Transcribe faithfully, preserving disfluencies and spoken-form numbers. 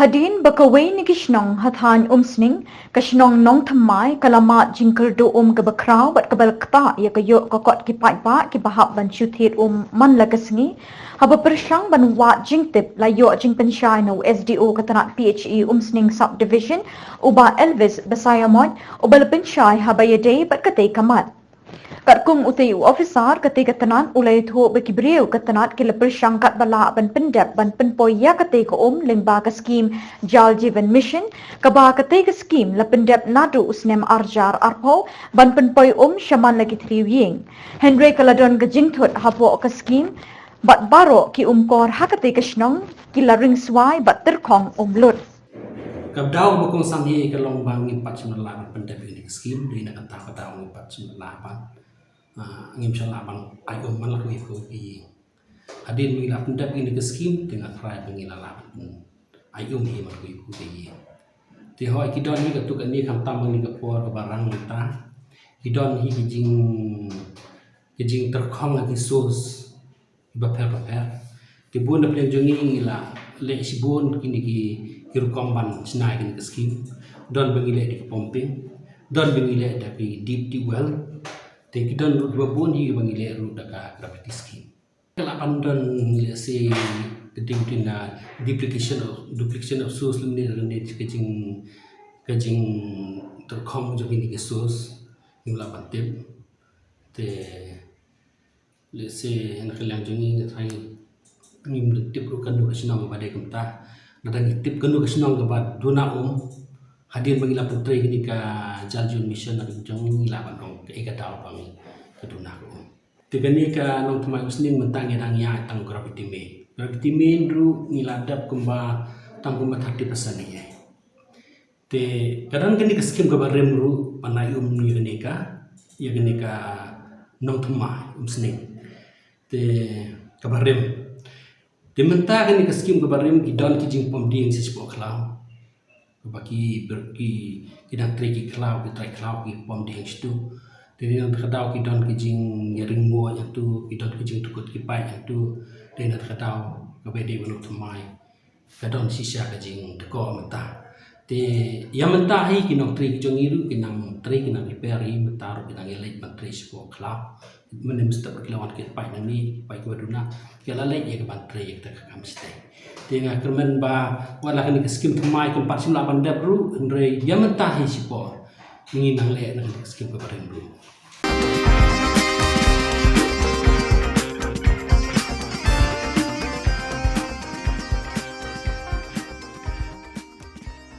Hadien ba kawei na ki shnong ha thaiñ Umsning, ka shnong Nongthymmai, ka la mad jingkyrduh um kaba khraw bad kaba la ktah ïa ka ïoh ka kot ki paidbah kiba hap ban shu thied um man la ka sngi, haba pyrshang ban wad jingtip la ïoh jingpynshai na u S D O ka tnat P H E Umsning Sub Division, u Bah Elvis Basaiawmoit, uba la pynshai haba ïadei bad katei ka mat. Katkum utei u officer, katei ka tnat u la ïathuh ba ki briew ka tnat ki la pyrshang katba lah ban pyndep ban pynpoi ïa katei ka um lyngba ka skhim Jal Jeevan Mission, kaba katei ka skhim la pyndep naduh u snem ar hajar arphew ban pynpoi um sha man la ki three ïing. Hynrei ka la don ka jingthut hapoh ka skhim bad baroh ki umkor ha katei ka shnong ki la ringswai bad tyrkhong um lut. Ka daw ba kongsan hi ka long ba ngim pat shym la lah ban pyndep ïa kane ka skhim, dei na kata ka daw ngim pat shym la lah ban, ah, ngim shym la lah ban ai um man la kawei kawei ka ïing. Hadien ba ngi la pyndep ïa kane ka skhim, te nga tharai ba ngi la lah ban ai um hi man la kawei kawei ka ïing. Te hooid ki don hi katto katne, khamtam ha kane ka por kaba rang mynta. Ki don hi ki jing, ki jingtyrkhong ha ki source bapher bapher. Te bun na pdeng jong ngi ngi la leh shibun kine ki, ki rukom ban shna ïa kane ka skhim. Don ba ngi leh da ki pumping, don ba ngi leh da ki deep tube well. Te ki don ruh kiba bun hi ba ngi leh ruh da ka gravity skhim. Ka lah ban don, let's say, ka dei, dei na duplication of, duplication of source lane, lane ka jing, ka jingtyrkhong jong kine ki source. Ngim lah ban tip. Te let's say, na ka liang jong ngi nga tharai ngim tip ruh kano ka shnong kaba dei kumta. Lada ngi tip kano ka shnong kaba duna um, hadien ba ngi la pyntrei kane ka Jal Jeevan Mission, na ka jong ngi lah ban ong kaei ka daw ba ngi ka duna ka um. Te kane ka Nongthymmai Umsning mynta ngi dang ïaid tang gravity main. Gravity main ruh ngi la dep kumba tang kumba thirty percent hi. Te ka don kane ka skhim kaba rim ruh ban ai um ïa kane ka, ïa kane ka Nongthymmai Umsning. Te kaba rim. Te mynta kane ka skhim kaba rim ki don ki jingpom dieng sha shapoh khlaw. Kaba ki ber-, ki, ki nongtrei ki khlaw, ki trai khlaw ki pom dieng shatu. Te na kata ka daw ki don ki jingïaring mo ïa tu, ki don ki jingtukut ki paip ïa tu. Te na kata ka daw kaba dei ba Nongthymmai ka don shisha ka jingdkor mynta. Te ïa mynta hi ki nongtrei ki jong ngi ruh ki nang trei, ki nang repair hi mynta ruh, ki nang ïaleit ban trei shapoh khlaw. Mynne mynstep ki la wan ki paip nangne, ki paip kiba duna, ki la leit ïa ka ban trei ïa kata ka kam shatei. Te nga kyrmen ba wat la kane ka skhim thymmai kim pat shym lah ban dep ruh, hynrei ïa mynta hi shipor ngi nang leh na kane ka skhim kaba rim ruh.